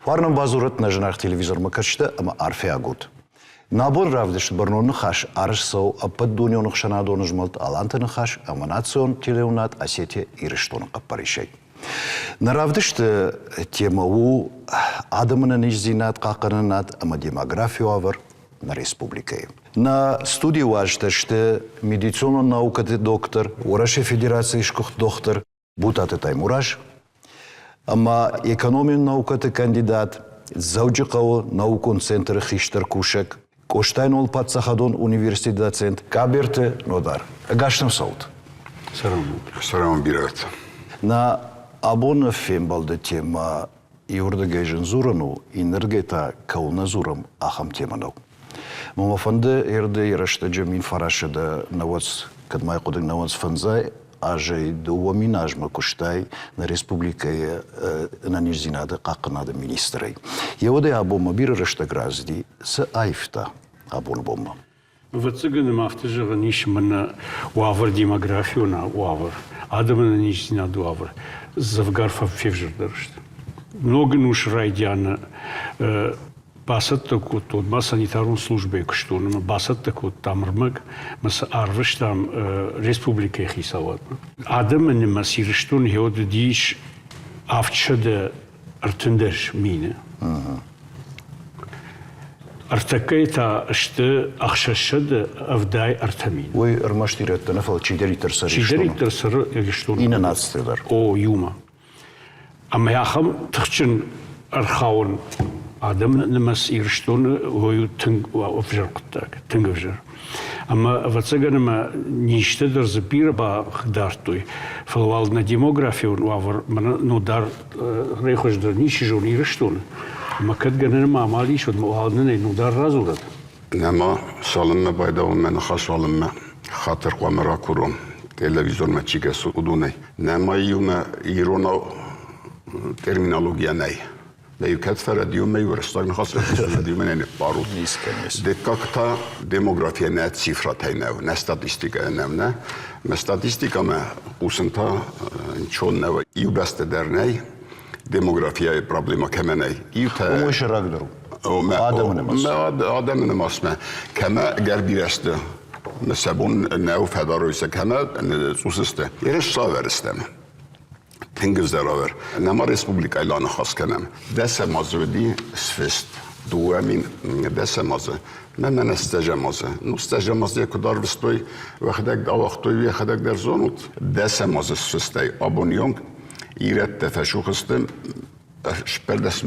Фарнӕн бадзурӕт нӕ зынаргъ телевизормӕ кӕсджытӕ ӕмӕ арфӕйаг ут. Нӕ абон равдыст бӕрнон ныхас арӕзт цӕуы ӕппӕтдунеон ӕхсӕнадон змӕлд Аланты ныхас ӕмӕ национ телеуынад Осетия Ирыстоны хъӕппӕрисӕй. Нӕ равдысты темӕ у адӕмы ӕнӕниздзинад хъахъхъӕнынад ӕмӕ демографийы уавӕр нӕ республикӕйы. Нӕ студийы уазджытӕ сты медицинон наукӕты доктор, Уӕрӕсейы Федерацийы сгуыхт дохтыр Бутаты Таймураз ӕмӕ экономион наукӕты кандидат, Дзӕуджыхъӕуы наукон центры хистӕр кусӕг, Къостайы номыл паддзахадон университеты доцент Къаберты Нодар. Ӕгас нӕм цӕут! Цӕрӕм бирӕтӕ. Нӕ абоны фембӕлды темӕ иуырдыгӕй зын дзурӕн у, иннӕрдыгӕй та кӕуыл нӕ дзурӕм, ахӕм темӕ нӕу. Мӕ мӕ фӕнды ӕрдӕй рӕстӕджы 1990, кӕд ма хъуыды 95 азӕй 2000 азмӕ куыстай нӕ республикӕйы ӕнӕниздзинады хъахъхъӕнады министрӕй. Йӕ уӕдӕй абонмӕ бирӕ рӕстӕг рацыди, цы аивта абоны бонмӕ? Ӕвӕццӕгӕн ӕм афтӕ зӕгъӕн ис, мӕнӕ уавӕр демографион уавӕр, адӕмы ӕнӕниздзинады уавӕр дзӕвгар февзӕрдӕр сты. Ног ӕнусы райдианы бацӕттӕ кодтон, ма санитарон службӕйы куыстон ӕмӕ бацӕттӕ кодтам ӕрмӕг ӕмӕ сӕ арвыстам республикӕйы хицауадмӕ. Адӕмы нымӕц Ирыстоны гъеуӕд уыдис 713 мины. Ӕртӕккӕйы та сты 673 мины. Уый ӕрмӕст ирӕттӕ нӕ, фӕлӕ чидӕриддӕр цӕры Ирыстоны. Чидӕриддӕр цӕры Ирыстоны. Иннӕ нацитӕ дӕр. О, иумӕ. Ӕмӕ ахӕм тыхджын ӕрхауын адӕмы нымӕц Ирыстоны уый у тынг ӕвзӕр хъуыддаг, тынг ӕвзӕр. Ӕмӕ, ӕвӕццӕгӕн, ӕмӕ низтӕ дӕр дзы бирӕ бахъыгдардтой, фӕлӕ уал нӕ демографион уавӕр мӕнӕ нодар рӕхуыздӕр ничи зоны Ирыстоны. Ӕмӕ кӕд гӕнӕн ӕмӕ амал ис, уӕд уал нын ӕй нодар радзурӕд. Нӕма, цалынмӕ байдауон мӕ ныхас, уалынмӕ хатыр хъуамӕ ракурон, телевизормӕ чи кӕсы, уыдонӕй. Нӕма иумӕ иронау терминологийӕ нӕй. Нӕ кӕд фӕрӕдион, мӕ рӕстаг ныхас рӕдион нӕ ныппарут. Дыккаг та демография нӕ цифратӕй нӕу, нӕ статистикӕ нӕу, нӕ. Мӕ статистикӕмӕ хъусын та ничего нӕу. Иу бӕстӕ дӕр нӕй, демографияйы проблема кӕмӕ нӕй. Иутӕ Уый сӕйрагдӕр у. Адӕмы нымӕц. Адӕмы нымӕцмӕ. Кӕмӕ ӕгӕр бирӕ сты, сӕ бон нӕу фӕдарой сӕ кӕмӕ цъус сты. Ерыс цавӕр стӕм? Тынг ӕвзӕр уавӕр. Нӕма республикӕйы ланыхас кӕнӕм. Дӕсӕм азы уыди сфест. 2010 азы. Мӕ мӕнӕ стӕжӕм азы. Ну, стӕжӕм азы куыд арвыстой, уӕхӕдӕг ауагътой, уӕхӕдӕг дӕр зонут. Дӕсӕм азы сфестӕй абоны онг ирӕттӕ фӕсух сты 14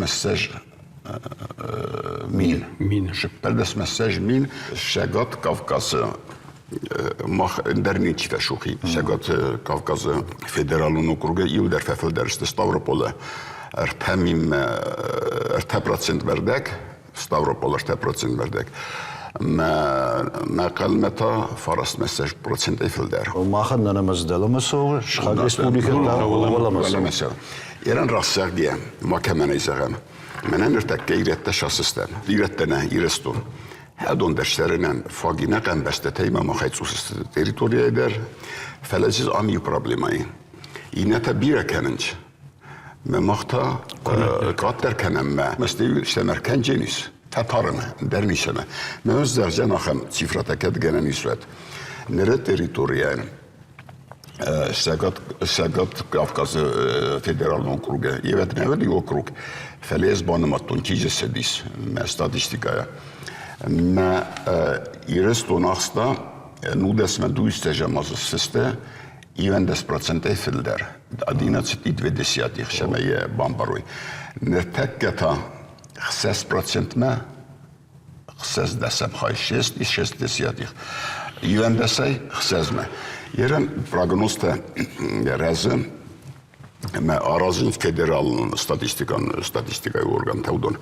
мин. Мин. 14 мин Цӕгат Кавказы мах ӕндӕр ничи фӕсухи. Цӕгат Кавказы федералон округы иуылдӕр фӕфылдӕр сты Ставрополы 3% вӕрдӕг, Ставрополы 3% вӕрдӕг. Мӕхъӕлмӕ та 9 процентӕй фылдӕр. Махӕн нӕ нымӕц дӕлӕмӕ цӕуы, сыхаг республикӕ та уӕлӕмӕ цӕуы. Ирӕн растзӕгъгӕ, ма кӕмӕн ӕй зӕгъӕм. Мӕнӕ ныртӕккӕ ирӕттӕ сасыстӕм. Ирӕттӕ нӕ, Ирыстон. Хӕдон дӕр цӕрынӕн фаг иннӕ къамбӕстӕтӕй ма махӕй цъус сты территорийӕ дӕр. Фӕлӕ дзы ам иу проблемӕ и. Иннӕтӕ бирӕ кӕнынц. Мӕ мах та къаддӕр кӕнӕм мӕ. Мӕстӕй стӕм ӕркӕндженис. Татарымӕ, ӕндӕр ницӕмӕ. Мӕ ӕз зӕгъдзӕн ахӕм цифрӕтӕ кӕд гӕнӕн ис уӕд. Ныры территорийӕн Цӕгат Кавказы федералон округы, евӕт нӕ уыди округ, фӕлӕ ӕз банымадтон тизесӕдис мӕ статистикӕйӕ. Мӕ Ирыстон ахста нудӕсмӕ дуистӕзӕм азы сысты 11 процентӕй фылдӕр. 11,2 хсӕмӕ йӕ бамбарой. Ныртӕккӕ та 6 процентмӕ 60 хай шесть и шесть десятых. Иуӕндӕсӕй хсӕзмӕ. Ерӕн прогнозтӕ рӕзы ӕмӕ аразынц федералон статистикон статистикӕйы органтӕ уыдон.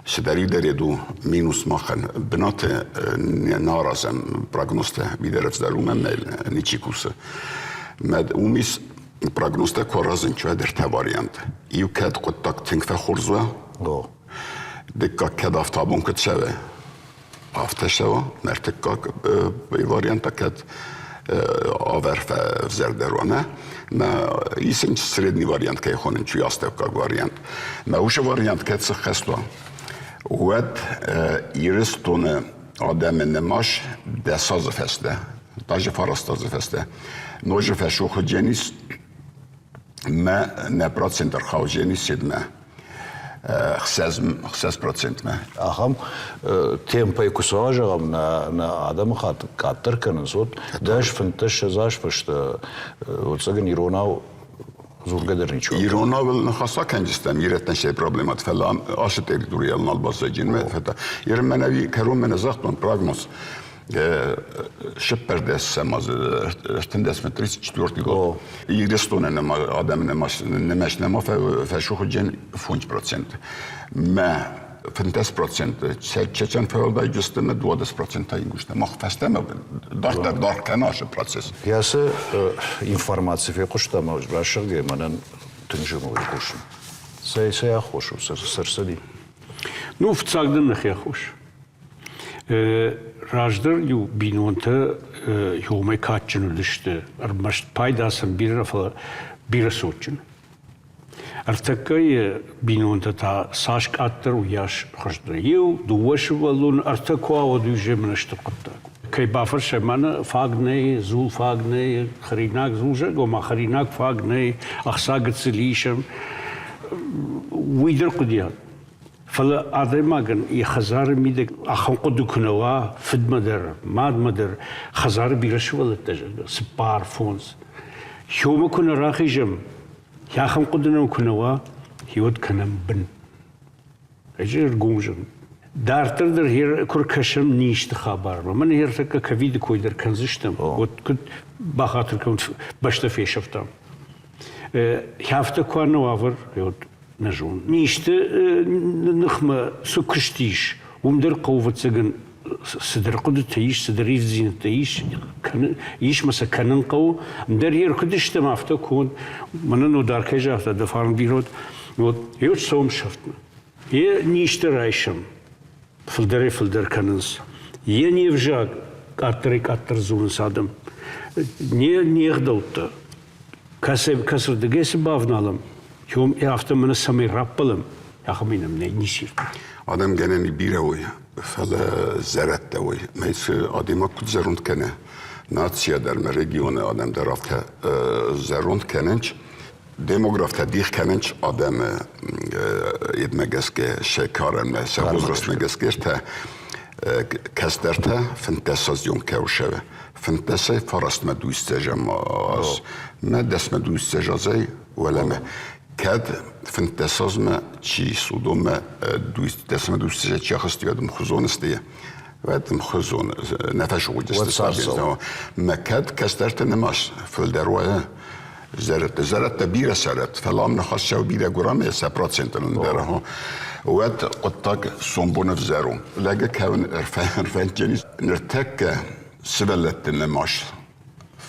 Цыдӕриддӕр у минус махӕн бынаты нӕ аразӕм прогнозтӕ видӕрӕвдздӕр уымӕн ничи кусы. Мӕ уым ис прогнозтӕ куы аразын, уӕд ӕртӕ вариант. Иу кӕд хъуыддаг тынг фӕхорз уа, дыккаг кӕд афтӕ абон куыд цӕуы, афтӕ цӕуы. Ӕртыккаг вариант та кӕд. Авӕр фӕвзӕрдӕр уа, нӕ? Мӕ исынч средний вариант кӕй хонынч, уый астӕуккаг вариант. Мӕ уыцы вариант кӕд сыххӕст уа, уӕд Ирыстоны адӕмы нымас 10 азы фӕстӕ, даже 9 азы фӕстӕ, ноджы фӕсох уыдзӕнис мӕ нӕ процент ӕрхаудзӕнис седмӕ. 6 процентмӕ. Ахӕм темпӕй куы цӕуа, зӕгъӕм, нӕ адӕмыхатт къаддӕр кӕнынц, уӕд 10, 15, 20 азы фӕстӕ, ӕвӕццӕгӕн, иронау дзургӕ дӕр ничи. Иронау ныхас акӕндзыстӕм, ирӕттӕн сӕ проблемӕт, фӕлӕ ацы территорийыл нал баззайджын. Ирын мӕнӕ кӕронмӕ нӕ загътон прогноз. 14 азы, 34 год. Ирыстоны адӕмы нымӕц нӕма фӕсухуыджын 5%. Мӕ 15% чечен фӕуӕлдайджысты, мӕ 12% ингуштӕ. Мах фӕстӕмӕ дарддӕр даргъ кӕны ацы процесс. Ацы информаци фехъуыстам рӕсугъдӕй мӕнӕн тынг зын у хъусын. Цӕй аххос у, цы рцыди? Ну, фыццаг дын нӕхи аххос. Раздӕр-иу бинонтӕ иумӕ кадджын уыдысты, ӕрмӕст пайда сын бирӕ, фӕлӕ бирӕ цотджын. Ӕртӕккӕйы бинонтӕ та цас къаддӕр, уыйас хуыздӕр. Иу, дыууӕ сывӕллоны, ӕртӕ куы уа, уӕд уый земӕ стыр хъуыддаг. Кӕй бафӕрсӕм, мӕнӕ фаг нӕй, дзул фаг нӕй, хӕринаг, дзул зӕгъ, ома хӕринаг фаг нӕй, ӕхца гыццыл исӕм. Уый дӕр хъуыдиат. Фӕлӕ адӕймагӕн йӕ хӕдзары мидӕг ахӕм хъуыды куы нӕ уа, фыдмӕ дӕр, мадмӕ дӕр, хӕдзары бирӕ сывӕллӕттӕ, зӕгъгӕ, цыппар, фондз. Хиумӕ куы нӕ рахизӕм, ахӕм хъуыды нӕм куы нӕ уа, уӕд кӕнӕм бын. Ӕз ӕргом зӕгъын. Дарддӕр дӕр куы ркӕсӕм низты хабармӕ, мӕнӕ ӕртӕккӕ ковиды кой дӕр кӕндзыстӕм, уӕд куыд бахатыр кӕнут, бӕстӕ фесӕфтам. Афтӕ куы нӕ уавӕр, уӕд нӕ зонын. Низты ныхмӕ цы куыст ис, уым дӕр хъӕуы, ӕвӕццӕгӕн, цыдӕр хъуыдытӕ ис, цыдӕр ивддзинӕдтӕ ис, ис мӕ сӕ кӕнын хъӕуы. Ӕндӕр йе ркуыдыстӕм афтӕ конд, мӕнӕн Нодар кӕй загъта, дӕ фарн бирӕ уӕд, вот еу цӕуӕм сӕфтмӕ. Йе низтӕ райсӕм, фылдӕрӕй-фылдӕр кӕнынц. Йе не взаг къаддӕрӕй-къаддӕр дзурынц адӕм. Не, не гъдӕуттӕ кӕцырдыгӕй цы бавналӕм, афтӕ мӕнӕ цӕмӕй раппӕлӕм, ахӕмӕй нӕм нӕй ницы. Адӕм гӕнӕн бирӕ уой, фӕлӕ зӕрӕдтӕ уой. Мӕ цы адӕймаг куыд зӕронд кӕны, нацийӕ дӕр мӕ регионы адӕм дӕр афтӕ зӕронд кӕнынц. Демографтӕ дих кӕнынц адӕмы едмӕ гӕсгӕ, сӕ карӕнмӕ, сӕ возрастмӕ гӕсгӕ ӕртӕ кӕстӕртӕ 15-аздзон кӕусӕвы 15-ӕй фарастмӕ дуйсцӕжӕм аз мӕ дӕсмӕ дуйсцӕж азӕй уӕлӕмӕ. Кӕд 15 азмӕ чи судоммӕ дӕсмӕ дуйсцӕжӕ чи ахызти, уӕд ӕмхуызон сты, уӕд ӕмхуызон нӕ фӕсугъуыдысты цардӕн. Мӕ кӕд кӕстӕртӕ нымас фылдӕр уа, зӕрӕдтӕ, зӕрӕдтӕ бирӕ сӕрӕд, фӕлӕ ам ныхас цӕуы бирӕ гуырӕм, сӕ процентыл ӕндӕр. Уӕд хъуыддаг сомбон ӕвзӕр у. Лӕгы кӕуын ӕрфӕндджын ныртӕккӕ сывӕллӕтты нымас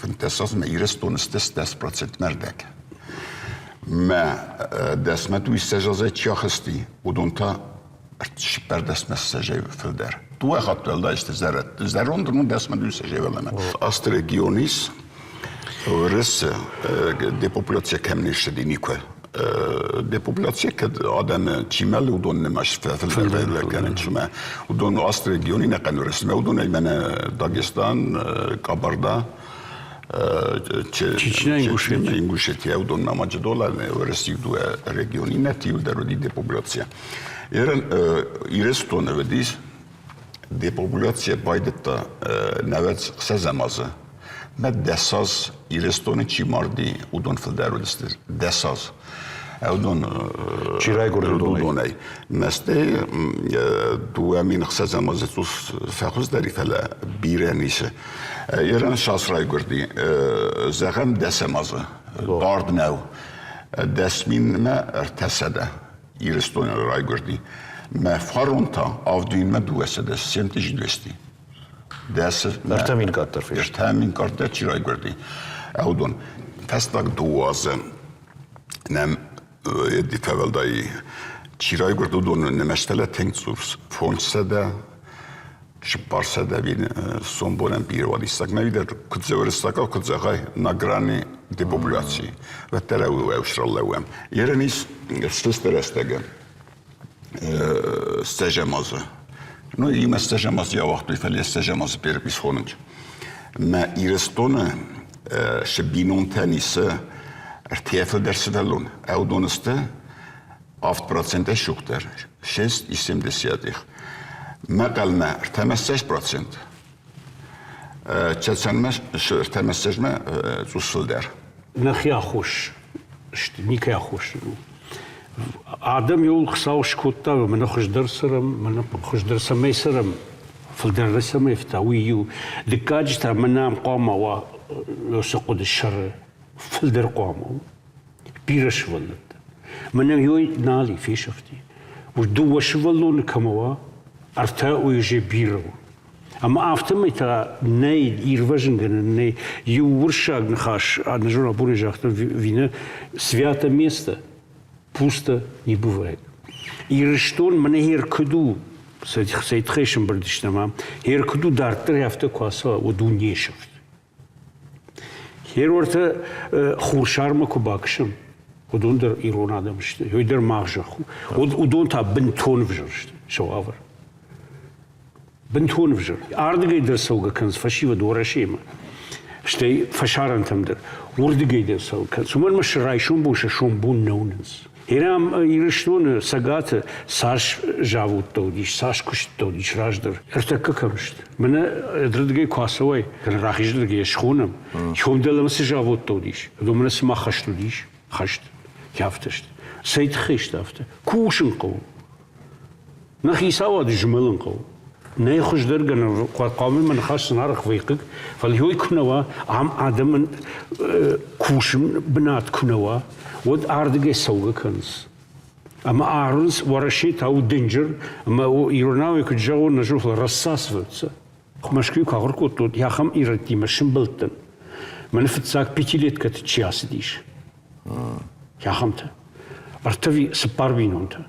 15 азмӕ Ирыстоны сты 10 процентмӕ ӕрдӕг. Мӕ дӕсмӕ 20 азӕй чи ахызти, уыдон та 14 ссӕзӕй фылдӕр. Дыууӕ хатты уӕлдай сты зӕрӕдты. Зӕронд ну дӕсмӕ дыууиссӕзӕй уӕлӕмӕ. Ацы регион ис Уырысы депопуляцийӕ кӕм не ссыди никуы. Депопуляцийӕ кӕд адӕмы чи мӕлы, уыдон нымӕц фылдӕр кӕнынц ӕмӕ уыдон ацы регионы ӕнӕхъӕн Уырысмӕ, уыдонӕй мӕнӕ Дагестан, Кабарда, Чечня, Ингушетия. Ингушетия, уыдон Мамаджидола, Уырысы дыууӕ регион, иннӕты иу дӕр уыди депопуляцийӕ. Ирыстоны уыдис депопуляцийӕ байдыдта 96 азы. Мӕ 10 аз Ирыстоны чи марди, уыдон фылдӕр уыдысты 10 аз. Уыдон чи райгуырд уыдонӕй. Мӕстӕй 2006 азы цъус фӕхуыздӕр фӕлӕ бирӕ ницы. Иран сас райгуырди, зӕгъӕм, дӕсӕм азы. Дард нӕу. 10 300 Ирыстоны райгуырди. Мӕ фарон та 7270. Дӕсы 3000 къаддӕр фесты. 3000 къаддӕр чи райгуырди, уыдон. Фӕстаг 2 азы нӕм Эдди фӕуӕлдай чи райгуырд, уыдон нымӕстӕлӕ тынг цъус 500. 400 сомбонӕн бирӕ уадиссаг нӕ дӕр куыд зӕгъ куыд зӕгъай на грани депопуляции. Уӕддӕр ӕвсраллӕуӕм. Ерын ис стыстӕ рӕстӕгӕ стӕжӕм азы. Ну, имӕ стӕжӕм азы ауагътой, фӕлӕ стӕжӕм азы перепись хонынц. Мӕ Ирыстоны сы бинонтӕн исы ӕртӕ фылдӕр сывӕллон. Ӕудон сты 8 процентӕй сухдӕр, 6,7. Мӕхъӕлмӕ 36%, Чеченмӕ ӕртӕмӕссӕзмӕ цъус фылдӕр. Нӕхи аххос сты, никӕй аххос у. Адӕм иуыл Хуыцау скодта, мӕнӕ хуыздӕр цӕрӕм, мӕнӕ хуыздӕр цӕмӕй цӕрӕм, фылдӕр цӕмӕй фта, уый иу. Дыккаджы та мӕнӕ ам хъуамӕ уа цы хъуыды сӕры, фылдӕр хъуамӕ у. Бирӕ сывӕллӕттӕ. Мӕнӕ ёй нал и, фесӕфти. Дыууӕ сывӕллоны кӕмӕ уа, ӕртӕ уый бирӕ у. Ӕмӕ афтӕмӕй та нӕй ирвӕзынгӕнӕн нӕй. Иу уырыссаг ныхас, нӕ абоны загъта Вина, свято место пусто не бывает. Ирыстон мӕнӕ хер куыд у, цӕй тыххӕй сӕмбырд стӕм ам, хер куыд у дарддӕр афтӕ куы ацӕуа, уӕд у не сӕфт. Херуартӕ Хурсармӕ куы бакӕсӕм, уыдон дӕр ирон адӕм сты, уый дӕр мах зӕхх у. Уыдон та бынтон ӕвзӕр сты сӕ уавӕр. Бынтон ӕвзӕр. Ардыгӕй дӕр цӕугӕ кӕнынц фӕсивӕд Уӕрӕсемӕ, стӕй фӕсарӕнтӕм дӕр. Уырдыгӕй дӕр цӕугӕ кӕнынц. Уымӕн ӕмӕ сӕ райсом бон сӕ сомбон нӕ уынынц. Ирам Ирыстоны Цӕгаты цас заводтӕ уыдис, цас куыстытӕ уыдис раздӕр, ӕртӕккӕ кӕм сты? Мӕнӕ ӕдырдыгӕй куы ацӕуай, кӕнӕ рахизырдыгӕй йӕ схонӕм, сом дӕлӕмӕ цы заводтӕ уыдис, уыдон мӕнӕ цыма хӕст уыдис, хӕст, афтӕ сты. Цӕй тыххӕй сты афтӕ? Кусын хъӕуы. Нӕ хицауады змӕлын хъӕуы. Нӕ хуыздӕргӕнӕн хъуамӕ мӕ ныхас зынаргъ вӕййы хъыг, фӕлӕ уый куы нӕ уа, ам адӕмӕн кусын бынат куы нӕ уа, уӕд ардыгӕй цӕугӕ кӕнынц. Ӕмӕ арынц Уӕрӕсе та у дынджыр, ӕмӕ иронау куыд зӕгъон, нӕ зоны, фӕлӕ рассасываются. Мӕскуыйы куы ахуыр кодтон, ахӕм ирӕттимӕ сымбӕлдтӕн. Мӕнӕ фыццаг пятилеткӕты чи ацыдис, ахӕмтӕ. Ӕртӕ цыппар бинонтӕ.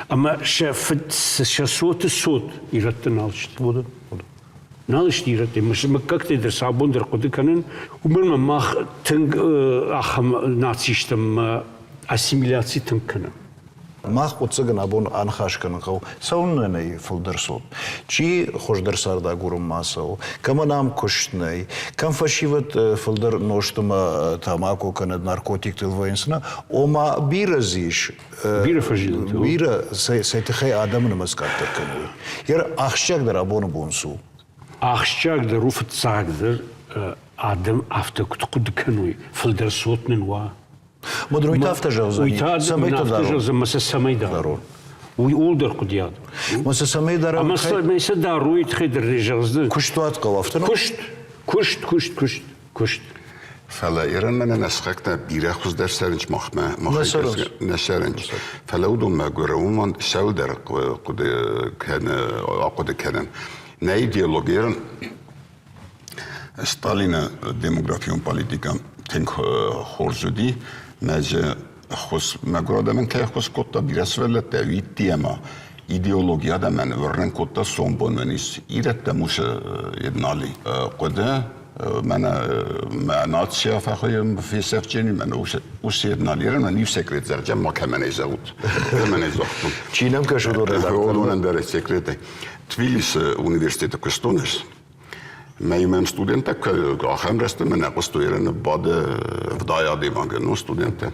Ӕмӕ сӕ фыд, сӕ цоты цот ирӕттӕ нал сты. Нал сты ирӕттӕ. Мыггӕгтӕй дӕр сӕ абон дӕр хъуыды кӕнын. Уымӕн ӕмӕ мах тынг ахӕм наци стӕм ассимиляци тынг кӕнӕм. Мах хъуыдцӕгӕн абон аныхас кӕнын хъӕуы, цӕуылнӕ нӕй фылдӕр цот? Чи хуыздӕр цард агурынмӕ цӕуы, кӕмӕн ам куыст нӕй, кӕм фӕсивӕд фылдӕр нозт ӕмӕ тамако кӕнӕ наркотиктыл вӕййынц, нӕ, ома бирӕ дзы ис. Бирӕ фӕзилӕнтӕ. Бирӕ, цӕй тыххӕй адӕмы нымӕц къаддӕр кӕны, уый. Йӕ ахсджиагдӕр абоны бон цы у? Ахсджиагдӕр у фыццагдӕр адӕм афтӕ куыд хъуыды кӕной, фылдӕр цот нын уа. Мудрый та афтӕ зӕгъдзӕни, цӕмӕй та дарон. Ӕмӕ сӕ цӕмӕй дарон. Уый ууыл дӕр хъуыдиад. Ӕмӕ сӕ цӕмӕй дарон. Ӕмӕ цӕмӕй сӕ дарой, тыххӕй дӕр зӕгъдзӕн. Куыстуат хъӕуы афтӕ. Куыст, куыст, куыст, куыст, куыст. Фӕлӕ Иран мӕнӕ нӕ сыхӕгтӕ бирӕ хуыздӕр цӕрынц махмӕ, нӕ цӕрынц. Фӕлӕ уыдон мӕгуыр, уымӕн цӕуылдӕр хъуыды кӕны, ахъуыды кӕнын. Нӕ идеологи Иран Сталины демографион политикӕ тынг хорз уыди. Мӕ дзы ӕххуыс мӕгуыр адӕмӕн кӕй ӕххуыс кодта, бирӕ сывӕллӕттӕ уидти ӕмӕ идеологи адӕмӕн уырнын кодта сомбонӕн ис. Ирӕттӕм уыцы нал и хъуыды, мӕнӕ мӕ нацийӕ фӕхуыйӕм фесӕфджени, мӕнӕ уыцы нал ирӕн иу секрет зӕгъджӕн ма кӕмӕн ӕй зӕгъут, кӕмӕн ӕй загътон. Чи нӕм кӕсы, уыдонӕн дӕр. Уыдонӕн дӕр секретӕй. Тбилисы университеты куыстон ӕз. Мӕ мӕм студенттӕ ахӕм рӕстӕгмӕ нӕ хъуыстой ерӕны бады вдай адӕймагӕн, ну, студенттӕ.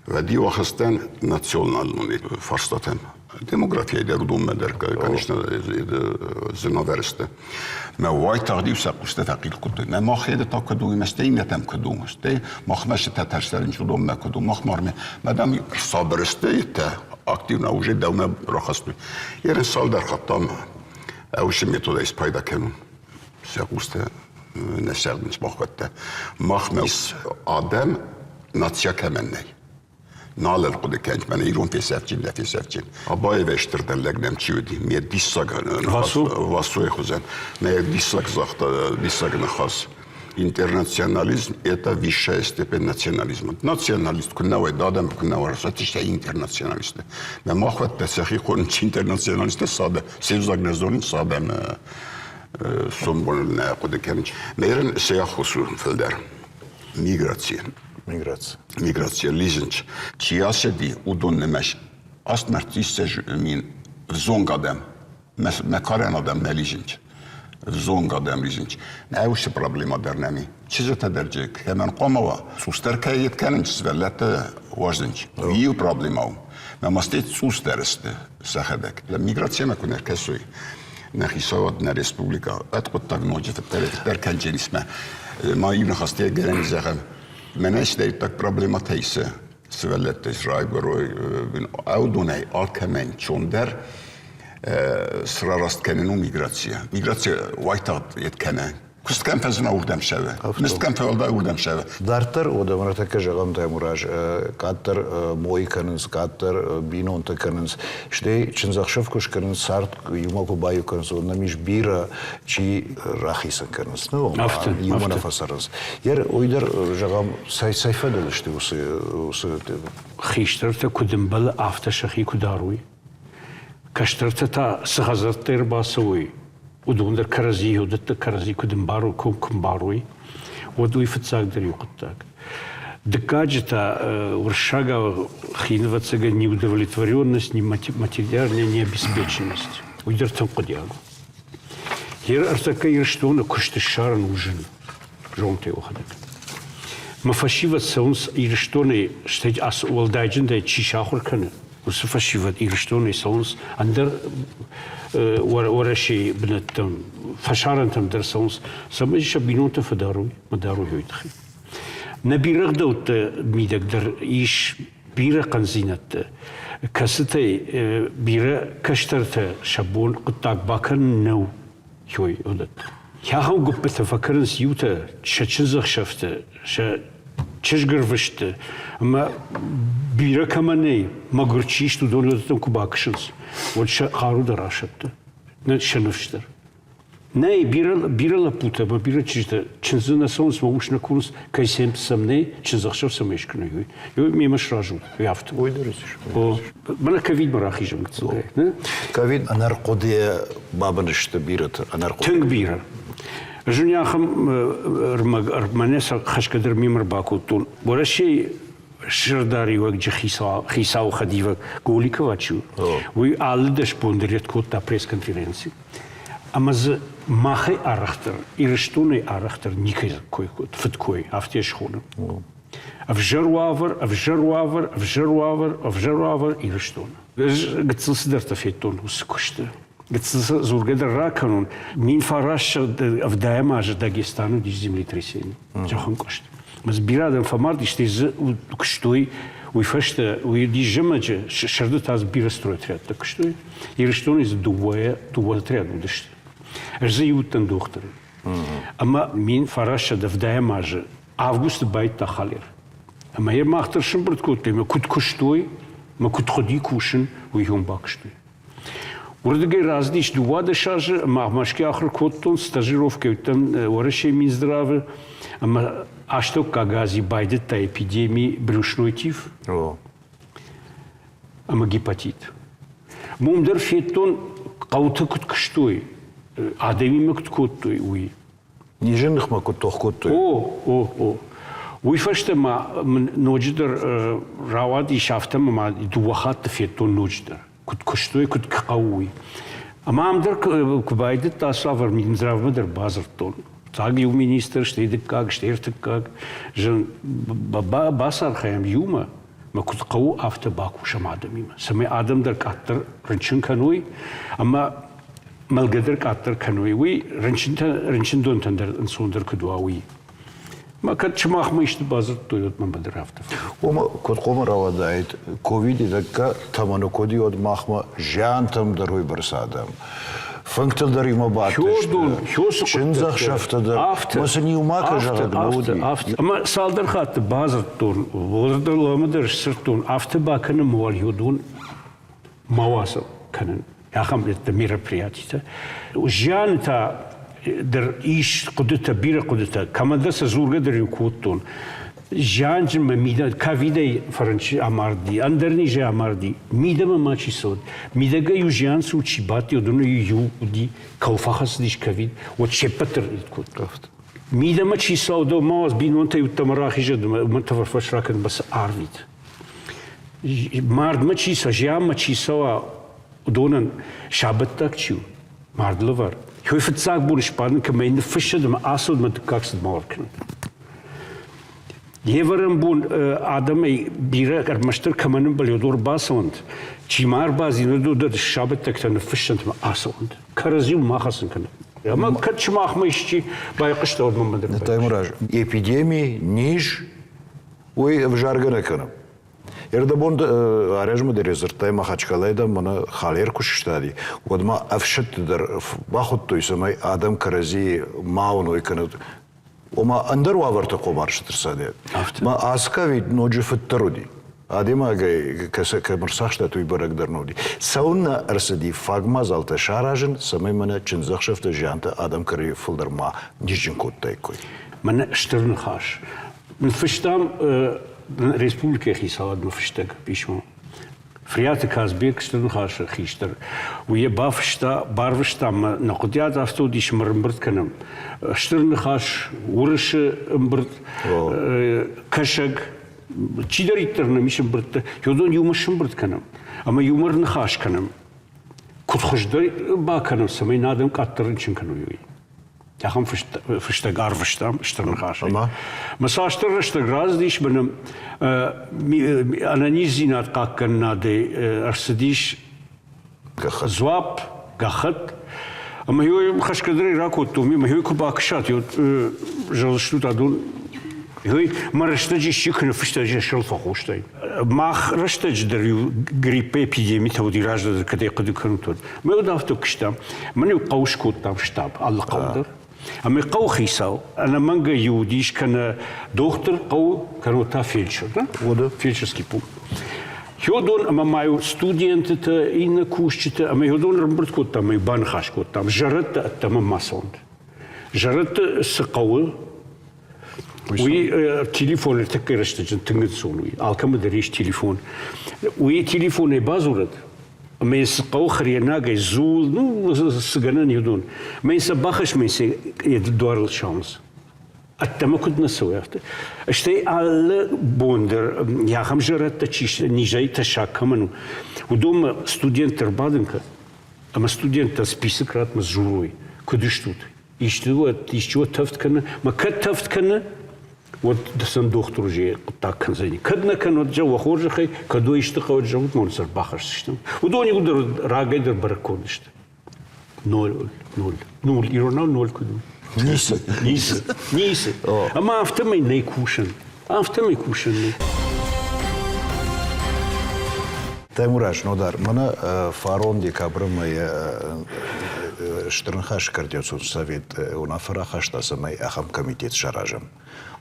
Уӕд-иу ахызтӕн националон фарстатӕм. Демографияйы дӕр уыдонмӕ дӕр, конечно, зынавӕр сты. Мӕ уайтагъд-иу сӕ хъустӕ фӕхъил кодтой. Мӕ мах еды та куыд у, мӕ стӕй иннӕтӕм куыд у, стӕй махмӕ сытӕ тӕрсӕрынч уыдонмӕ куыд у, мах мармӕ. Мӕ дам сабыр сты, активно уже дӕумӕ рахастой. Ерын цалдӕр хаттам ӕвышы методӕй спайда кӕнун. Сӕ хъустӕ нӕ сӕгъдынц махуӕттӕ. Махмӕ адӕм нация кӕмӕн нӕй. Нал ӕрхъуыды кӕнт мӕнӕ ирон фесӕфджын нӕ фесӕфджын. Абаевӕй стырдӕр лӕг нӕм чи уыди, ме диссаг Васойы хуызӕн. Мӕ диссаг загъта, диссаг ныхас. Интернационализм – это высшая степень национализма. Националист куы нӕ уай, адӕмы куы нӕ уарза, стӕй интернационалисттӕ. Мӕ махуӕттӕ сӕхи хонынц интернационалисттӕ цадӕ, се взаг нӕ зонынц, адӕмы сомбон нӕ хъуыды кӕнынц. Мӕ сӕ аххос у фылдӕр. Миграци. Миграци. Миграци лизынц. Чи ацыди, уыдон нымӕц 8 мин взонг адӕм. Мӕ карӕн адӕм нӕ лизынц. Взонг адӕм лизынц. Нӕ уыцы проблема дӕр нӕм и. Чызджытӕ дӕр джы кӕмӕн хъуамӕ уа, цъусдӕр кӕй йед кӕнынц, сывӕллӕттӕ уарзынц. Иу проблема у. Мӕ мастӕй цъусдӕр сты сӕхӕдӕг. Миграцимӕ куы не ркӕсой, нӕ хицауад, нӕ республикӕ ӕд хъуыддаг ноджы фыддӕр кӕндженис мӕ. Ма иу ныхӕстӕ гӕнӕн зӕгъӕм. Мӕнӕ цыдӕриддӕр проблемӕтӕ исы сывӕллӕттӕ райгуырой, аудонӕй алкӕмӕн чондӕр срараст кӕнын у миграцийӕ. Миграцийӕ уайтагъд йед кӕны. Куыст кӕм фӕзына, уырдӕм цӕуы. Мызд кӕм фӕуӕлдай, уырдӕм цӕуы. Дарддӕр уӕдӕ ныртӕккӕ зӕгъӕм, Таймураз, къаддӕр мой кӕнынц, къаддӕр бинонтӕ кӕнынц, стӕй чындзӕхсӕв куы скӕнынц, цард иумӕ куы баиу кӕнынц, уӕд нӕм ис бирӕ, чи рахицӕн кӕнынц, ну, иумӕ нӕ фӕцӕрынц. Уый дӕр, зӕгъӕм, цӕй фӕдыл сты уыцы Хистӕртӕ куыд ӕмбӕлы, афтӕ сӕхи куы дарой. Кӕстӕртӕ та цы хӕдзӕрттӕй ӕрбацӕуой, уыдон дӕр кӕрӕдзийы уыдӕттӕ кӕрӕдзи куыд ӕмбарой, куы ӕмбарой, уӕд уый фыццагдӕр иу хъуыддаг. Дыккаджы та уырыссагау хинвӕццӕгӕн неудовлетворенность, ни материальная необеспеченность. Уый дӕр тынг хъуыдиаг у. Ӕртӕккӕ Ирыстоны куыст ссарын у зын. Зонтӕй уӕхӕдӕг. Мӕ фӕсивӕд цӕуынц Ирыстонӕй, стӕй ацы уӕлдайджындӕй чи сахуыр кӕны, уыцы фӕсивӕд Ирыстонӕй цӕуынц ӕндӕр Уӕрӕсейы бынӕттӕм, фӕсарӕнтӕм дӕр цӕуынц, цӕмӕй сӕ бинонтӕ фӕдарой, ма дарой уый тыххӕй. Нӕ бирӕ ӕгъдӕутты мидӕг дӕр ис бирӕ хъӕндзинӕдтӕ, кӕцытӕй бирӕ кӕстӕртӕ сӕ бон хъуыддаг бакӕнын нӕу. Хой уыдӕттӕ. Ахӕм гуыппытӕ фӕкӕнынц иутӕ сӕ чындзӕхсӕвты, сӕ чызгӕрвысты ӕмӕ бирӕ кӕмӕ нӕй, мӕгуыр чи сты, уыдон уыдӕттӕм куы бакӕсынц, уӕд сӕ хъару дӕр асӕтты, сӕ ныфс дӕр. Нӕй, бирӕ, бирӕ лӕппутӕ ӕмӕ бирӕ чызджытӕ чындзы нӕ цӕуынц, мӕ ус нӕ курынц, кӕй сӕм сӕм нӕй, чындзӕхсӕв цӕмӕй скӕной, уый. Уый мемӕ сразы ут, уый афтӕ. Уый дӕр ис. О, мӕнӕ ковидмӕ рахизӕм гыццылгай. Ковид ӕнӕрхъуыдыйӕ бабын сты бирӕты ӕнӕрхъуыды. Тынг бирӕ. Ӕз уын ахӕм ӕрмӕг мӕнӕ сӕ хӕсгӕ дӕр мемӕ рбакодтон. Уӕрӕсейы сӕрдариуӕгджы хицауы хӕдивӕг Голикова чи у, уый алы дӕс бон дӕр кодта пресс-конференци. Ӕмӕ дзы махӕй арӕхдӕр, Ирыстонӕй арӕхдӕр никӕй кой кодта, фыдкой, афтӕ схонын. Ӕвзӕр уавӕр, ӕвзӕр уавӕр, ӕвзӕр уавӕр, ӕвзӕр уавӕр Ирыстоны. Ӕз гыццыл цыдӕртӕ федтон уыцы куысты. Гыццыл дзургӕ дӕр ракӕнон. 1970 азы Дагестаны уыдис землетрясение, зӕххӕнкъуыст. Ӕмӕ дзы бирӕ адӕм фӕмард, стӕй дзы куыстой уый фӕстӕ, уый уыдис зымӕджы, сӕрды та дзы бирӕ стройотрядтӕ куыстой. Ирыстоны дзы дыууӕ отряд уыдысты. Ӕз дзы иу уыдтӕн дохтыры. Ӕмӕ 1970 азы августы байдта халер. Ӕмӕ йӕ мах дӕр сымбырд кодтой, ӕмӕ куыд куыстой, ӕмӕ куыд хъуыди кусын, уый уым бакуыстой. Уырдыгӕй рацыдис 12 азы, ӕмӕ Мӕскуыйы ахуыр кодтон, стажировкӕ уыдтӕн Уӕрӕсейы Минздравы, ӕмӕ астӕуккаг Азийы байдыдта эпидеми брюшной тиф ӕмӕ гепатит. Уым дӕр федтон, хъӕуты куыд куыстой, адӕмимӕ куыд кодтой, уый. Низы ныхмӕ куыд тох кодтой? О, о, о. Уый фӕстӕ ма мын ноджыдӕр рауадис афтӕ ӕмӕ ма дыууӕ хатты федтон ноджыдӕр, куыд куыстой, куыд хъӕуы, уый. Ӕмӕ ам дӕр куы байдыдта цавӕр Минздравмӕ дӕр бадзырдтон. Фыццаг иу министр, стӕй дыккаг, стӕй ӕртыккаг. Зын бацархайӕм иумӕ, мӕ куыд хъӕуы, афтӕ бакусӕм адӕмимӕ, цӕмӕй адӕм дӕр къаддӕр рынчын кӕной ӕмӕ мӕлгӕ дӕр къаддӕр кӕной, уый рынчынтӕ, рынчындонтӕн дӕр ӕнцондӕр куыд уа, уый. Мӕ кӕд сымахмӕ исты бадзырдтой, уӕд мӕм дӕр афтӕ. Уымӕ куыд хъуамӕ рауадаид, ковиды тӕккӕ тӕмӕны куыд уӕд махмӕ зиантӕм дӕр уыйбӕрц адӕм. Фынгтыл дӕр иумӕ бадтысты, чындзӕхсӕвтӕ дӕр, ӕмӕ сын иумӕ кӕ зӕгъӕг нӕ уыди. Ӕмӕ цалдӕр хатты бадзырдтон, ламы дӕр сдзырдтон, афтӕ бакӕнӕм уал уыдон ма уадзӕм кӕнын ахӕм мероприятитӕ. Зианы та дӕр ис хъуыдытӕ, бирӕ хъуыдытӕ. Кӕмӕндӕр сӕ дзургӕ дӕр-иу кодтон. Зианджынмӕ мидӕ ковидӕй фӕрынчын амарди, ӕндӕр низӕй амарди. Мидӕмӕ ма чи цӕуӕд. Мидӕгӕй-иу зиан цу чи бадти, уыдоны-иу иу уыди, кӕуыл фӕхӕцыдис ковид, уӕд се ппӕт дӕр кодтой. Мидӕмӕ чи цӕуы, дӕу ма уадз бинонтӕй уыдтӕ мӕ рахизӕд ӕмӕ мӕ тӕфӕрфӕс ракӕн, мӕ цы арвит. Мардмӕ чи цӕуа, зианмӕ чи цӕуа, уыдонӕн сабӕттаг чи у, мард лӕвар. Уый фыццаг бон сбадын кӕмӕй ныффыссӕд ӕмӕ ацӕуӕд мӕ дыккаг цыд мауал кӕнӕд. Йе вӕрӕн бон адӕмӕй бирӕ ӕрмӕстдӕр кӕмӕн ӕмбӕлы, уыдон ӕрбацӕуӕнт. Чи ма ӕрбазин, уыдон дӕр сабӕттӕгтӕ ныффыссӕнт ӕмӕ ацӕуӕнт. Кӕрӕдзиуыл ма хӕцын кӕнӕд. Ӕмӕ кӕд сымахмӕ исчи байхъуыста, уӕд мӕнмӕ дӕр. Таймураз, эпидеми, низ, уый ӕвзаргӕ нӕ кӕны. Ӕрдӕбон арӕзмӕ дӕр дзырдтай Махачкалайы дӕм мӕнӕ халер куы сыстади, уӕд ма ӕфсӕдты дӕр бахуыдтой, цӕмӕй адӕм кӕрӕдзийы ма уыной кӕнӕ ома ӕндӕр уавӕрты хъомарсыд ӕрцадӕ. Ма ацы ковид ноджы фыддӕр уыди. Адӕймагӕй кӕм ӕрцахстат, уый бӕрӕг дӕр нӕ уыди. Цӕуылнӕ ӕрцыди фаг мадзалтӕ саразын, цӕмӕй мӕнӕ чындзӕхсӕвты зиантӕ адӕм кӕрӕй фылдӕр ма низджын кодтаиккой? Мӕнӕ стыр ныхас. Ныффыстам республикӕйы хицауадмӕ фыстӕг писмо. Фриаты Казбек стыр ныхасы хистӕр, уый йӕ бафыста, барвыста мӕ нӕ хъуыдыйад афтӕ уыдис ӕмӕ ӕрӕмбырд кӕнӕм. Стыр ныхас, уырысы ӕмбырд, кӕсӕг, чидӕриддӕр нӕм ис ӕмбырдтӕ, уыдон иумӕ сӕмбырд кӕнӕм ӕмӕ иумӕ ныхас кӕнӕм. Куыд хуыздӕр бакӕнӕм, цӕмӕй нӕ адӕм къаддӕр рынчын кӕной, уый. Ахӕм фыстӕг арвыстам стыр ныхасӕй. Мӕ цасдӕр рӕстӕг рацыдис, мӕнӕ ӕнӕниздзинад хъахъхъӕнынадӕй ӕрцыдис дзуапп, гӕххӕтт. Ӕмӕ йой хӕсгӕдӕрӕй ракодтон, ӕмӕ йой куы бакӕсат, зӕгъдзыстут адон Ой, мӕ рӕстӕджы исчи куы ныффыста, сыл фӕхъустай. Мах рӕстӕджы дӕр-иу гриппы эпидемитӕ уыди раздӕр, кӕд ӕй хъуыды кӕнут, уӕд. Мӕ уӕд афтӕ куыстам. Мӕн-иу хъӕу скодтам штаб, алы хъӕу дӕр. Ӕмӕ хъӕуы хицау ӕнӕмӕнгӕй иу уыдис кӕнӕ дохтыр хъӕуы, кӕнӕ та фельдшер, да? Фельдшерский пункт. Хёдон ӕмӕ ма-иу студентытӕ, иннӕ кусджытӕ ӕмӕ хёдон ӕрӕмбырд кодтам ӕмӕ баныхас кодтам, зӕрӕдтӕ ӕддӕмӕ ма цӕуӕнт. Зӕрӕдты цы хъӕуы, Уый телефон ӕртӕккӕ рӕстӕджы тынг ӕнцон уый. Алкӕмӕ дӕр ис телефон. Уый телефонӕй бадзурӕд, ӕмӕ йын цы хъӕуы хӕринагӕй, дзул, ну, цы гӕнӕн уыдон. Ӕмӕ йын сӕ бахӕс, ӕмӕ йын сӕ йӕ дуарыл сауынц. Ӕддӕмӕ куыд нӕ цӕуы, афтӕ. Стӕй алы бон дӕр ахӕм зӕрӕдтӕ чи низӕй тӕссаг кӕмӕн у, уыдонмӕ студентты ӕрбадын кӕн, ӕмӕ студенттӕ список ратмӕ дзурой, куыд стут, Исты уӕд исчи уӕд тӕвд кӕны, мӕ кӕд тӕвд кӕны, уӕд сын дохтыр уже хъуыддаг кӕндзӕни. Кӕд нӕ кӕны, уӕд зӕгъ, уӕ хорзӕхӕй, кӕд уӕ исты хъӕуы, зӕгъут, мӕ сӕр бахӕсдзыстӕм. Уыдон иуылдӕр рагӕй дӕр бӕрӕггонд сты. Ноль, ноль, нуль, иронау ноль куыд у? Ницы. Ницы, ницы. Ӕмӕ афтӕмӕй нӕй кусӕн. Афтӕмӕй кусӕн нӕй. Таймураз, Нодар, мӕнӕ фарон декабры мӕйы Стыр Ныхасы Координацион совет уынаффӕ рахаста, цӕмӕй ахӕм комитет саразӕм.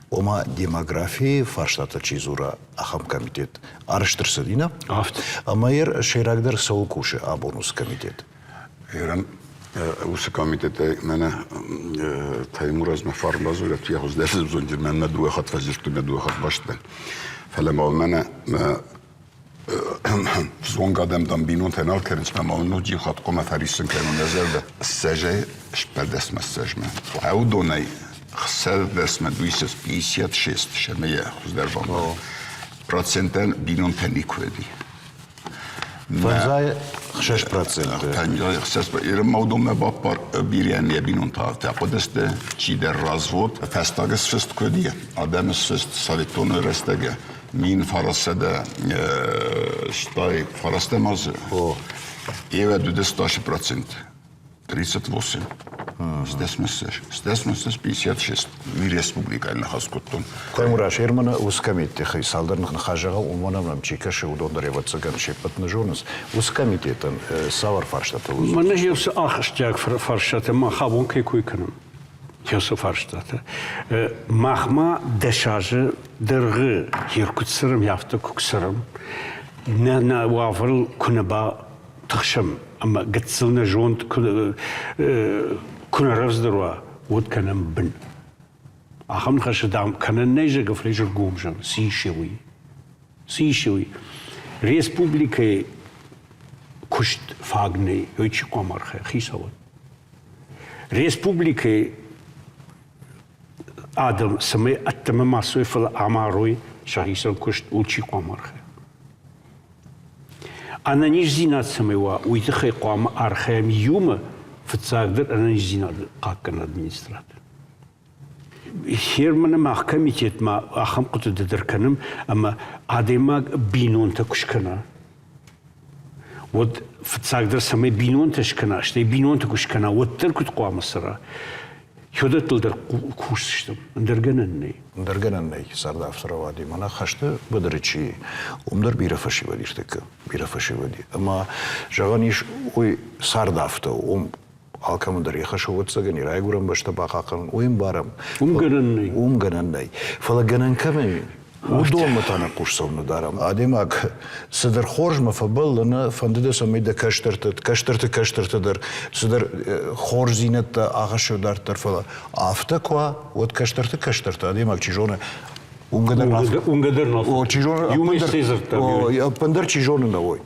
Ома демографийы фарстатӕ чи дзура, ахӕм комитет арӕзт ӕрцыди, нӕ? Афтӕ. Ӕмӕ йӕ сӕйрагдӕр цӕуыл кусы абон уыцы комитет? Иран уыцы комитетӕй мӕнӕ Таймуразмӕ фарн бадзурӕд, йӕ хуыздӕр зонджын мӕнмӕ дыууӕ хатт фӕдзырдтой, мӕ дыууӕ хатт баст дӕн. Фӕлӕ ма мӕнӕ мӕ Взонг адӕм, дам, бинонтӕ нал кӕнынц, ӕмӕ ноджы иу хатт хъуамӕ фӕриссын кӕнон йӕ зӕрдӕ. Ссӕзӕй сбӕрдӕсмӕ ссӕзмӕ. Уыдонӕй хсӕрдӕсмӕ дуисӕс 56 сӕмӕ йӕ хуыздӕр бамбар. Процентӕн бинонтӕ никуы уыди. Фӕндзай 6%. Фӕндзай 6 Ирмӕ уыдонмӕ баппар бирӕ йӕ бинонтӕ афтӕ хъуыдысты, чидӕр развод, фӕстаг сфыст куы уыди, адӕмы сфыст советон рӕстӕгы 1900 стай фарастӕм азы. Ева 28 процент. 38. Стӕсмӕ 56. Ми республикӕйы ныхас кодтон. Таймураз, Ерманы уыцы комитеты цалдӕр ныхас зӕгъӕм, уымӕн ӕмӕ чи кӕсы, уыдон дӕр ӕвӕццӕгӕн се ппӕт нӕ зонынц. Уыцы комитетӕн цавӕр фарстатӕ уыдзӕн? Мӕнӕ уыцы ахсджиаг фарстатӕ мах абон кӕй кой кӕнӕм. Кӕцы фарстатӕ? Махмӕ дӕс азы дӕргъы йе куыд цӕрӕм, афтӕ куы цӕрӕм, нӕ нӕ уавӕрыл куы нӕ батыхсӕм ӕмӕ гыццыл нӕ зонд куы. Куы нӕ рӕвдздӕр уа, уӕд кӕнӕм бын. Ахӕм ныхӕстӕ, дам, кӕнӕн нӕй, зӕгъгӕ, фӕлӕ ӕргом зӕгъын, цы ис уый? Цы ис уый? Республикӕйы куыст фаг нӕй, уый чи хъуамӕ архайа? Хицауад. Республикӕйы адӕм цӕмӕй ӕддӕмӕ ма цой, фӕлӕ амарой сӕхицӕн куыст, уый чи хъуамӕ архайа? Ӕнӕниздзинад цӕмӕй уа, уый тыххӕй хъуамӕ архайӕм иумӕ, фыццагдӕр ӕнӕниздзинады хъахъхъӕнӕг администрад. Херманы мах комитетмӕ ахӕм хъуыдыты дӕр кӕнӕм, ӕмӕ адӕймаг бинонтӕ куы скӕна, уӕд фыццагдӕр цӕмӕй бинонтӕ скӕна, стӕй бинонтӕ куы скӕна, уӕддӕр куыд хъуамӕ цӕра? Хёдӕттыл дӕр кусдзыстӕм, ӕндӕр гӕнӕн нӕй. Ӕндӕр гӕнӕн нӕй, царды афтӕ рауади. Мӕнӕ хӕсты быдыры чи, уым дӕр бирӕ фӕсивӕд ис тӕккӕ, бирӕ фӕсивӕд. Ӕмӕ зӕгъӕн ис, уый цард афтӕ у, уым алкӕмӕн дӕр йӕ хӕс ӕвӕццӕгӕн, йӕ райгуырӕн бӕстӕ бахъахъхъӕнын, уый ӕмбарӕм. Уым гӕнӕн нӕй. Уым гӕнӕн нӕй. Фӕлӕ гӕнӕн кӕмӕн уыдонмӕ та нӕ хъус цӕуылнӕ дарӕм. Адӕймаг цыдӕр хорзмӕ фӕбӕллы, нӕ фӕнды дӕ, цӕмӕй дӕ кӕстӕртӕ, кӕстӕрты кӕстӕртӕ дӕр цыдӕр хорздзинӕдтӕ ахӕссой дарддӕр, фӕлӕ афтӕ куы уа, уӕд кӕстӕрты кӕстӕртӕ адӕймаг чи зоны, уынгӕ дӕр уынгӕ дӕр нал чи зоны, ӕппындӕр чи зоны нӕ уой.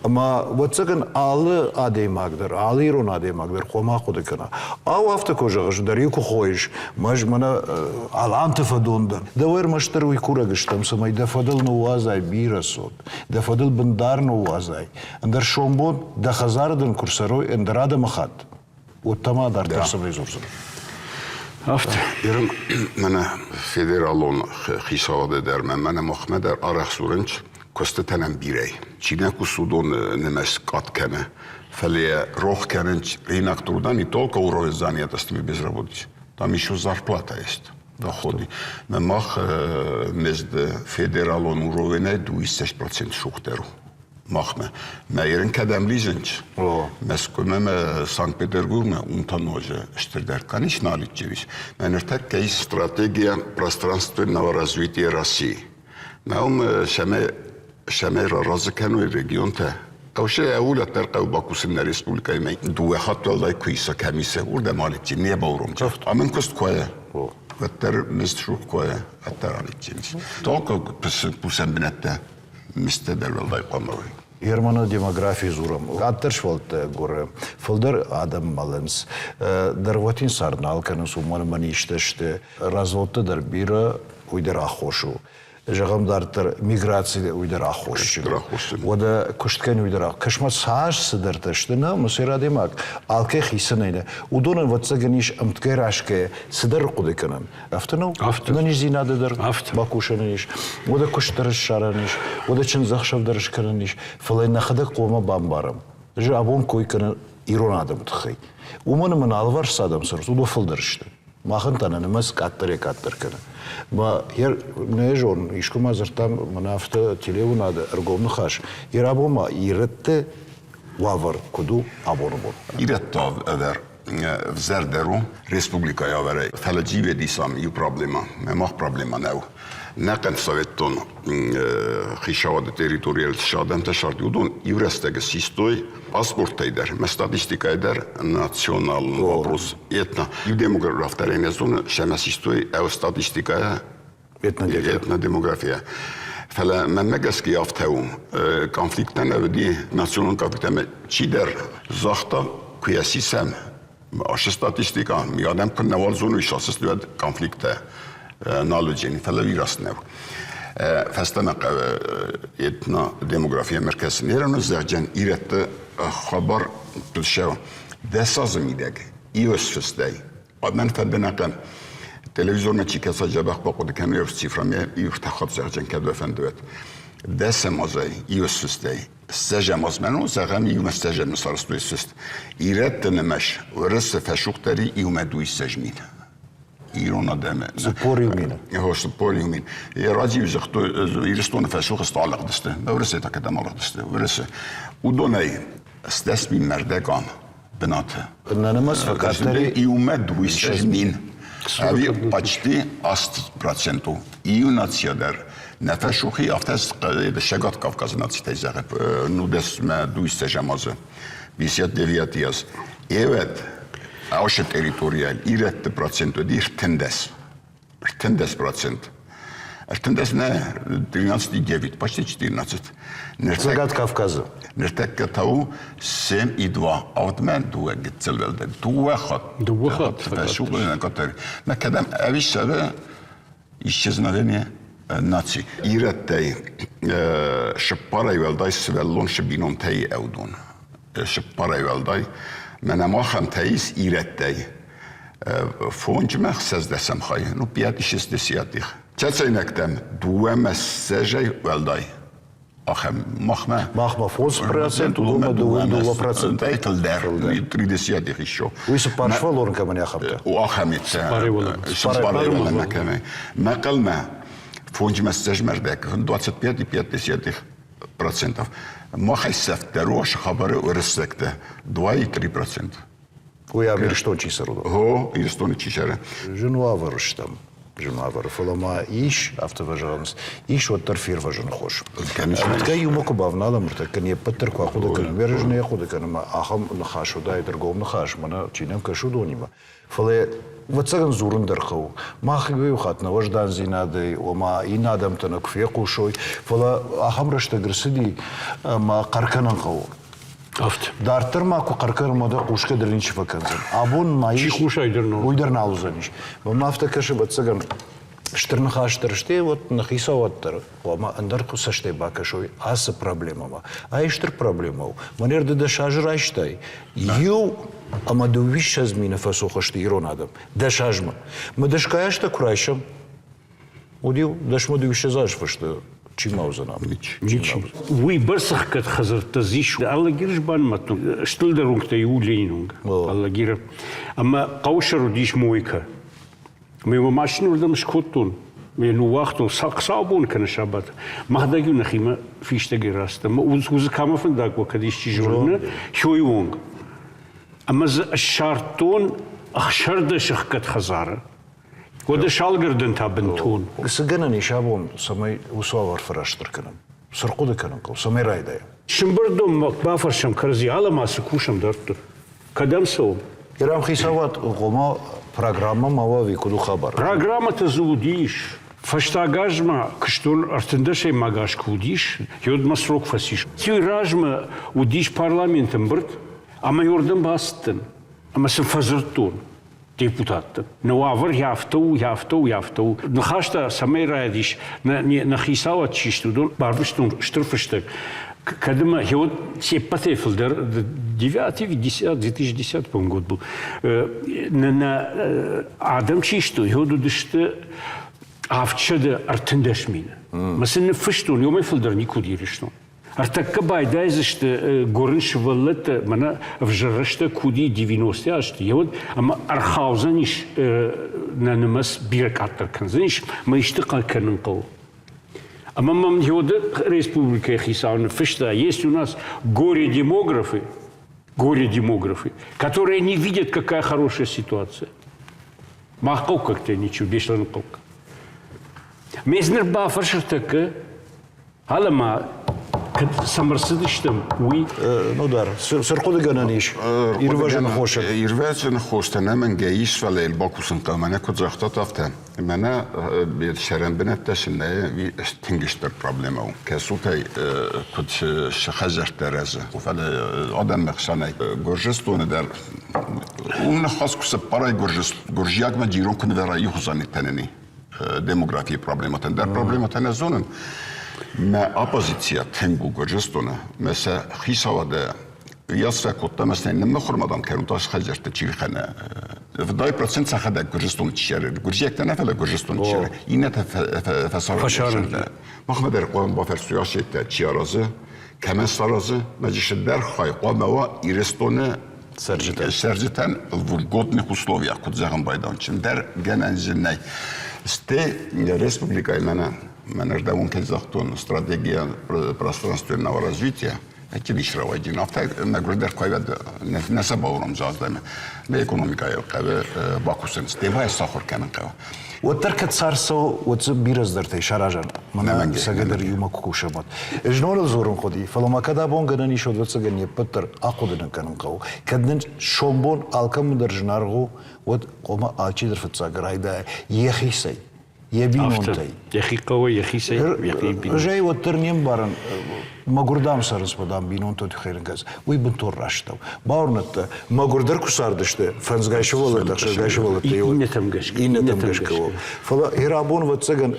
Ӕмӕ ӕвӕццӕгӕн алы адӕймаг дӕр, алы ирон адӕймаг дӕр хъуамӕ ахъуыды кӕна. Ау, афтӕ куы зӕгъыс, дӕр-иу куы хойыс, мӕз мӕнӕ аланты фӕдон дӕн. Дӕу ӕрмӕстдӕр уый курӕг стӕм, цӕмӕй дӕ фӕдыл ныууадзай бирӕ цот, дӕ фӕдыл бындар ныууадзай. Ӕндӕр сомбон дӕ хӕдзары дын куы рцӕрой ӕндӕр адӕмыхатт, уӕд та ма дарддӕр цӕмӕй дзурдзынӕ? Афтӕ. Ирым мӕнӕ федералон хицауады дӕр мӕнӕ махмӕ дӕр арӕх дзурынц, куыстытӕ нӕм бирӕ. Чи нӕ кусы, уыдон нымӕц къад кӕны. Фӕлӕ рох кӕнынц рынок труда не только уровень занятости безработицы, там еще зарплата есть доходы. Мах мезд федералон уровенӕй 26% шухтер у. Махмӕ. Мӕ ерын кӕдӕм лидзынц? Мӕскуымӕ мӕ Санкт-Петербургмӕ уым та ноджы стырдӕр. Конечно, алидджевич. Мӕ ныртӕккӕ ис стратегия пространственного развития России. Мӕ уым цӕмӕй раразы кӕной регионтӕ, Хъӕусы ӕвулӕт дӕр хъӕуы бакусын нӕ республикӕимӕ дыууӕ хатт уӕлдай куы иса кӕм исы, уырдӕм алидти не бауромдзӕн. Ам ын куыст куы уӕддӕр мызд сух куы уӕддӕр алидтинц. Только кусӕн бынӕттӕ мыздтӕ дӕр уӕлдай хъуамӕ уой. Германы демографи дзурӕм. Къаддӕр сывӕллӕттӕ гуыры, фылдӕр адӕм мӕлынц. Дӕргъвӕтин цард нал кӕнынц, уымӕн ӕмӕ низтӕ сты. Разводтӕ дӕр бирӕ, уый дӕр аххос у. Зӕгъӕм, дарддӕр миграци уый дӕр аххосджын. Уӕдӕ куыст кӕн уый дӕр кӕсмӕ цас цыдӕртӕ сты, нӕ, мысыр адӕймаг алкӕй хицӕнӕй нӕ. Уыдонӕн ӕвӕццӕгӕн ис ӕмткӕй рӕзгӕйӕ цыдӕр хъуыды кӕнӕн. Афтӕ нӕу? Ӕнӕниздзинады дӕр бакусӕн ис, уӕдӕ куыст дӕр ссарӕн ис, уӕдӕ чындзӕхсӕв дӕр скӕнӕн ис, фӕлӕ нӕхӕдӕг хъуамӕ бамбарӕм. Ӕз абон кой кӕнын ирон адӕмы тыххӕй. Уымӕн ӕмӕ нӕ алыварс цы адӕм цӕрынц, уыдон фылдӕр сты. Махӕн та нӕ нымӕц къаддӕрӕй-къаддӕр кӕны. Мӕ нӕ зонын, искуы ма дзырдтам, мӕнӕ афтӕ телеуынады ӕргом ныхас, Ирабон ма ирӕтты уавӕр куыд у абоны бон? Ирӕтты ӕвӕр ӕвзӕрдӕр у республикӕйы авӕрӕй. Фӕлӕ дживедисам иу проблемӕ, мах проблемӕ нӕу. Нӕхъӕн советтон хицауады территорийыл цы адӕмтӕ царди, уыдон иу рӕстӕг систой паспорттӕй дӕр, мӕ статистикӕйы дӕр националон вопрос этно. Иу демографтӕ не зоны, сӕмӕ систой статистикӕйӕ этнодемография. Фӕлӕ мӕнмӕ гӕсгӕ афтӕ у, конфликттӕ нӕ уыди, националон конфликттӕ чидӕр загъта, куы йӕ сисӕм, ацы статистикӕ, адӕм куы нӕуал зоной, ацы уӕд конфликттӕ нал уыдзӕни, фӕлӕ уый раст нӕу. Фӕстӕмӕ хъӕуы этнодемографийӕ ӕркӕсын. Ирон зӕгъджын ирӕтты хабар куыд ссӕуы, 10 азы мидӕг иу фыстӕй Мӕн фӕнды нӕхъӕн телевизормӕ чи кӕса дзӕбӕх бахъуыды кӕны цифрӕмӕ иу хатт зӕгъдзӕн кӕд уӕ фӕнды уӕд. Дӕсӕм азӕй иу сфыстӕй ссӕзӕм азмӕ ну зӕгъӕм иумӕ ссӕзӕм сарӕзтой сфыст. Ирӕтты нымӕс Уырысы фӕсухдӕри иумӕ дуиссӕдз мин. Ирон адӕмы. 41 мины. Хо, 41 мин. Радио загътой, Ирыстоны фӕсух сты алыгъдысты. Уырысы та кӕдӕм алыгъдысты? Уырысы. Уыдонӕй 10 000 мӕрдӕгам бынаты. Нӕ нымӕц фӕкъаддӕр Иумӕ 200 000. Ӕви почти 8% у. Иу нация дӕр нӕ фӕсухи, афтӕ Цӕгат Кавказы нацитӕй зӕгъы, ну дӕсмӕ дуиссӕзӕм азы, 59 аз. Эвӕд. Аушы территориял ирӕтты процент уыди 13. 13%. 13 нӕ, 13,9, почти 14. Цӕгат Кавказы. Ныртӕккӕ та у 7,2. Авдмӕ дыууӕ гыццыл уӕлдай. Дыууӕ хатт. Дыууӕ хатт. Фӕсугъдӕн Мӕ кӕдӕм ӕвиссӕвы исчезновение наци. Ирӕттӕй сыппарӕй уӕлдай сывӕллон сы бинонтӕй ӕвдон. Сыппарӕй уӕлдай. Мӕнӕ махӕнтӕ ис ирӕттӕй. Фонджмӕ хсӕздӕсӕм хай, ну, пять и шестдесятых. Цӕцӕйнӕгтӕм дыууӕмӕ ссӕзӕй уӕлдай. Ахӕм махмӕ. Махмӕ 5%, уыдонмӕ 2%. Фылдӕр, три десятых еще. Уый цыппар сывӕллоны кӕмӕн ахӕмтӕ? Ахӕм цыппар кӕмӕ. Мӕхъӕлмӕ фонджмӕ ссӕзмӕрдӕг 25,5 процентов. Махӕй сӕфтдӕр у хабары уырыссӕгтӕ 2,3%. Уый ам Ирыстон чи цӕры? О, Ирыстоны чи цӕры. Зын уавӕры стӕм, зын уавӕры, фӕлӕ ма ис, афтӕ фӕзӕгъынц, ис уӕддӕр фервӕзыны хос. Ӕмткӕй иумӕ куы бавналӕм, ныртӕккӕ не ппӕт дӕр куы ахъуыды кӕнӕм, ӕз нӕ хъуыды кӕнын, ахӕм ныхас уыдаид, ӕргом ныхас, мӕнӕ чи нӕм кӕсы, уыдонимӕ. Фӕлӕ ӕвӕццӕгӕн дзурын дӕр хъӕуы. Мах иу хатт нӕ уӕздандзинадӕй, ома иннӕ адӕмтӕ нӕ куы фехъусой, фӕлӕ ахӕм рӕстӕг ӕрцыди, ӕмӕ хъӕр кӕнын хъӕуы. Афтӕ. Дарддӕр ма куы хъӕр кӕнӕм, уӕд хъусгӕ дӕр ничи фӕкӕндзӕн. Абон ма ис. Чи хъусай дӕр нал. Уый дӕр нал уыдзӕнис. Мӕнмӕ афтӕ кӕсы, ӕвӕццӕгӕн, стыр ныхас дӕр сты, вот нӕ хицауад дӕр хъуамӕ ӕндӕр цӕстӕй бакӕсой ацы проблемӕмӕ. Ай стыр проблемӕ у. Мӕн ӕрды дӕс азы райстай, иу ӕмӕ дыууиссӕдз мины фӕцух сты ирон адӕм. Дӕс азмӕ. Мы дӕсгай азтӕ куы райсӕм, уыд-иу дӕсмӕ дыууиссӕдз азы фӕстӕ чи ма уыдзӕн ам? Ничи. Уый бӕрц ӕхгӕд хӕдзӕрттӕ дзы ис. Алагиры банымадтон, стылдӕр уынгтӕй у Ленин уынг. Алагиры. Ӕмӕ хъӕуы сӕр уыдис мойкӕ. Ме мӕ машинӕ уырдӕм скодтон, ме ныууагътон, сау бон кӕны сабат. Мӕхӕдӕг-иу нӕхимӕ фистӕгӕй рацыдтӕн. Уыдзы кӕмӕ фӕндаг уа, кӕд исчи зоны, хёйы онг. Ӕмӕ дзы ссардтон 16 ӕхгӕд хӕдзары. Уӕдӕ салгӕрдӕн та бынтон. Цы гӕнӕн ис абон, цӕмӕй уыцы уавӕр фӕрастдӕр кӕнӕм? Цы рхъуыды кӕнын хъӕуы, цӕмӕй райдайӕм? Сымбырдонмӕ бафӕрсӕм кӕрӕдзи, алӕ-ма цы кусӕм дарддӕр? Кӕдӕм цӕуӕм? Ирам хицауад ома программӕ ма уа ӕви куыд у хабар? Программӕтӕ дзы уыдис. Фӕстаг аз ма куыстон ӕртындӕсӕймаг аз куы уыдис, уӕд мӕ срок фӕцис. Уый размӕ уыдис парламенты ӕмбырд, ӕмӕ уырдӕм бацыдтӕн ӕмӕ сын фӕдзырдтон. Депутаттӕн. Нӕ уавӕр афтӕ у, афтӕ у, афтӕ у. Ныхӕстӕ цӕмӕй райдис, нӕ хицауад чи сты, уыдон барвыстон стыр фыстӕг. Кӕд ӕмӕ гъеуӕд се ппӕтӕй фылдӕр девятый, 2010 по год был, нӕ адӕм чи сты, гъеуӕд уыдысты 713 мины. Мӕ сын ныффыстон, уымӕй фылдӕр никуы уыди Ирыстон. Ӕртӕккӕ байдайдзысты гуырын сывӕллӕттӕ, мӕнӕ ӕвзӕр рӕстӕг куы уыди 90-ты азты, уӕд ӕмӕ ӕрхаудзӕнис нӕ нымӕц бирӕ къаддӕр кӕндзӕнис, мӕ исты хъӕр кӕнын хъӕуы. Ӕмӕ мӕм уӕды республикӕйы хицау ныффыста, есть у нас горе-демографы, горе-демографы, которые не видят, какая хорошая ситуация. Мах хъӕуккӕгтӕ ничего, Беслӕны хъӕуккаг. Ме ныр бафӕрсыртӕккӕ Ӕлӕ ма кӕд цӕм ӕрцыдыстӕм, уый. Ну дӕр, цы рхъуыдыгӕнӕн ис ирвӕзыны хосӕн? Ирвӕзыны хостӕ нӕмӕнгӕй ис, фӕлӕ йыл бакусын хъӕуы. Мӕнӕ куыд загътат, афтӕ. Мӕнӕ цӕрӕн бынӕттӕ сын нӕ тынг стыр проблемӕ у. Кӕсутӕй куыд хӕдзӕрттӕ рӕзы, фӕлӕ адӕмы хсӕнӕй Гуырдзыстоны дӕр уым ныхас куы цыппарай гуырдзиагмӕ джирон куы нывӕра ихуызӕн кӕныни. Демографийы проблемӕтӕн дӕр проблемӕтӕ нӕ зонын. Мӕ оппозиция тынг у Гуырдзыстоны. Мӕ сӕ хицауады йӕ кодта, мӕ сӕ ныммыхуырмӕ дам кӕнут ас хӕдзӕртты чирхӕны. Вдай процент сӕхӕдӕг Гуырдзыстоны чисӕры. Гуырдзиӕгтӕ нӕ, фӕлӕ Гуырдзыстоны чисӕры. Иннӕтӕ фӕсарӕн. Махмӕ дӕр хъуамӕ бафӕрсой асеттӕ, чи аразы, кӕмӕн саразы, мӕ дӕр хай хъуамӕ уа Ирыстоны цӕрджытӕн в льготных условиях, куыд зӕгъын байдӕнчын дӕр гӕнӕн дзы нӕй. Стӕй республикӕйы мӕнӕ мӕнӕрдӕмон кӕй загътон, стратегия пространственного развития, эти ис рауайдин. Афтӕ мӕгуырдӕр куы нӕ сӕ бауромдзы аздӕмы. Мӕ экономикӕйы хъӕуы бакусын, стӕй ма сахуыр кӕнын хъӕуы. Уӕддӕр кӕд цард цӕуы, уӕд дзы бирӕ цыдӕртӕй саразӕн. Мӕнӕ цӕгӕдӕр иумӕ куы кусӕм, уӕд. Зноныл дзурын хъуыди, фӕлӕ ма кӕд абон гӕнӕн ис, уӕд ӕвӕццӕгӕн не ппӕт дӕр ахъуыды нын кӕнын хъӕуы. Кӕд нын сомбон алкӕмӕн дӕр зынаргъ у, уӕд хъуамӕ алчидӕр фыццаг райдайа йӕхицӕй, йӕ бинонтӕй. Йӕхи хъӕуы, йӕхицӕй, йӕхи бинонтӕй. Ӕз ӕй уӕддӕр не мбарын, мӕгуырдӕм цӕрынц мадам бинонтӕ тыххӕй Уый бынтон раст нӕу. Бауырныдта, мӕгуырдӕр куы цардысты, фӕндзгай сывӕллӕттӕ, ӕхсӕзгай сывӕллӕттӕ. Иннӕтӕм гӕсгӕ. Иннӕтӕм гӕсгӕ. Фӕлӕ абон, ӕвӕццӕгӕн,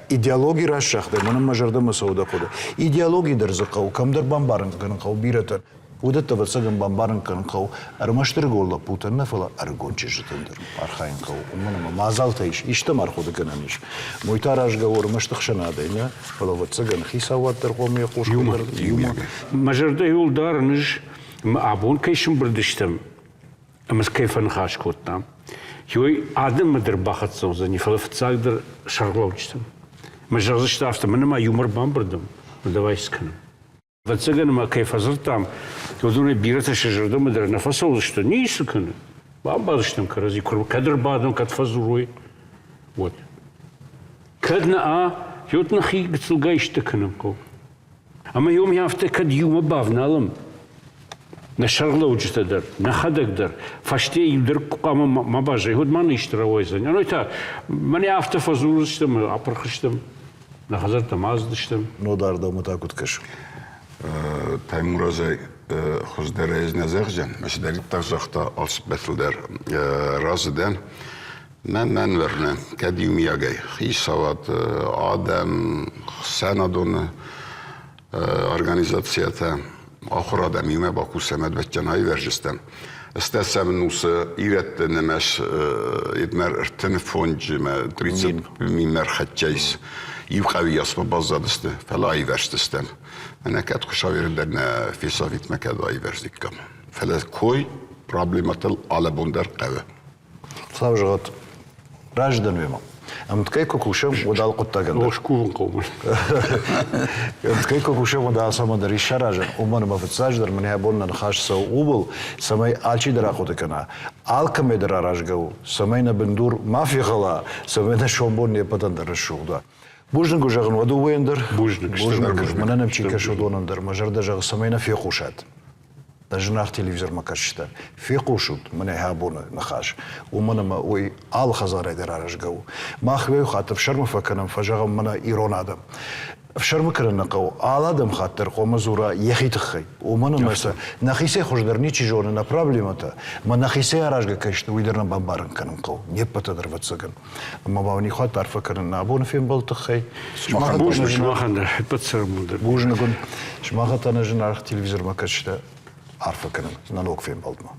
идеологи раст загътай, мӕнӕн мӕ зӕрдӕмӕ цӕуы дӕ хъуыды. Идеологи дӕр дзы хъӕуы, кӕмдӕр бамбарын кӕнын хъӕуы бирӕтӕн. Уыдӕттӕ, ӕвӕццӕгӕн, бамбарын кӕнын хъӕуы ӕрмӕст ӕрыгон лӕппутӕн нӕ, фӕлӕ ӕрыгон чызджытӕн дӕр архайын хъӕуы. Уымӕн ӕмӕ мадзалтӕ ис, истӕм ӕрхъуыды кӕнӕн ис. Мой та аразгӕ у ӕрмӕст ӕхсӕнадӕй нӕ, фӕлӕ, ӕвӕццӕгӕн, хицауад дӕр хъуамӕ йӕ хъус иумӕ. Иумӕ. Мӕ зӕрдӕйыл дарын ӕз, ӕмӕ абон кӕй сымбырд стӕм ӕмӕ кӕй фӕныхас кодтам, уый адӕммӕ дӕр бахӕццӕ уыдзӕни, фӕлӕ фыццагдӕр сӕргълӕуджытӕм. Мӕ зӕгъдзысты афтӕ, мӕнӕ ма юмор бамбырдӕм, давай скӕнӕм. Ӕвӕццӕгӕн ма кӕй фӕдзырдтам, уыдонӕй бирӕтӕ сӕ зӕрдӕмӕ дӕр нӕ фӕцӕудзысты, ницы кӕны. Бамбардзыстӕм кӕрӕдзи, кӕд ӕрбадӕм, кӕд фӕдзурой, уӕд. Кӕд нӕ а, уӕд нӕхи гыццылгай исты кӕнын хъӕуы. Ӕмӕ йом афтӕ кӕд иумӕ бавналӕм, нӕ сӕргълӕуджытӕ дӕр, нӕхӕдӕг дӕр, фӕсте иу дӕр хъуамӕ ма баззайа, уӕд ма нын исты рауайдзӕн. Ӕнӕуи та мӕнӕ афтӕ фӕдзурдзыстӕм, апырх стӕм. Нӕ хӕдзӕрттӕ ма ацыдыстӕм. Нодар дӕумӕ та куыд кӕсы? Таймуразӕй хуыздӕрӕй ӕз нӕ зӕгъдзӕн. Мӕ цыдӕриддӕр загъта, алцыппӕтыл дӕр разы дӕн. Мӕн мӕн уырны, кӕд иумиагӕй хицауад, адӕм, хсӕнадон организацитӕ ахуырад ӕм иумӕ бакусӕм, ӕдвӕччӕн аивӕрзыстӕм. Стӕсӕм нусы ирӕтты нымӕц едмӕ ӕртын фонджимӕ 30 минмӕ рхӕццӕ ис. Иу хъӕуы баззадысты, фӕлӕ аивӕрзтыстӕм. Мӕнӕ кӕд Хуыцауы дӕр нӕ фесафит, мӕ кӕд аивӕрзиккам. Фӕлӕ кой проблемӕтыл алӕбон дӕр хъӕуы. Хуыцау зӕгъӕд, разы дӕн уемӕ. Ӕмткӕй куы кусӕм, уӕд алы хъуыддагӕн дӕр. Скувын хъӕуы. Ӕмткӕй куы кусӕм, уӕд алцӕмӕн дӕр ис саразӕн. Уымӕн ӕмӕ фыццаджыдӕр мын йӕ бон нӕ ныхас цӕуы ууыл, цӕмӕй алчидӕр ахъуыды кӕна. Алкӕмӕй дӕр аразгӕ у, цӕмӕй нӕ бындур ма фехӕла, цӕмӕй нӕ сомбон не ппӕтӕн дӕр рӕсугъд уа. Бузныг у зӕгъын уӕ дыууӕйӕн дӕр. Бузныг. Бузныг. Мӕнӕн ӕм чи кӕсы, уыдонӕн дӕр. Мӕ зӕрдӕ зӕгъы, цӕмӕй нӕ фехъусат. Дӕ зынаргъ телевизормӕ кӕсджытӕ, фехъусут мӕнӕ абоны ныхас, уымӕн ӕмӕ уый алы хӕдзарӕй дӕр аразгӕ у. Мах иу хатт ӕфсӕрмы фӕкӕнӕм, фӕзӕгъӕм мӕнӕ ирон адӕм. Ӕфсӕрмы кӕнын нӕ хъӕуы, алы адӕмхатт дӕр хъуамӕ дзура йӕхи тыххӕй, уымӕн ӕмӕ сӕ нӕхицӕй хуыздӕр ничи зоны нӕ проблемӕтӕ, мӕ нӕхицӕй аразгӕ кӕй сты, уый дӕр нӕ бамбарын кӕнын хъӕуы, не ппӕтӕ дӕр, ӕвӕццӕгӕн. Ӕмӕ ма уын иу арфӕ кӕнын нӕ абоны фембӕлды тыххӕй. Бузныг сымахӕн дӕр, ӕппӕт цӕрӕнбон дӕр. Бузныг уын. Сымахӕн та нӕ зынаргъ телевизормӕ кӕсджытӕ арфӕ кӕнын нӕ ног фембӕлдмӕ.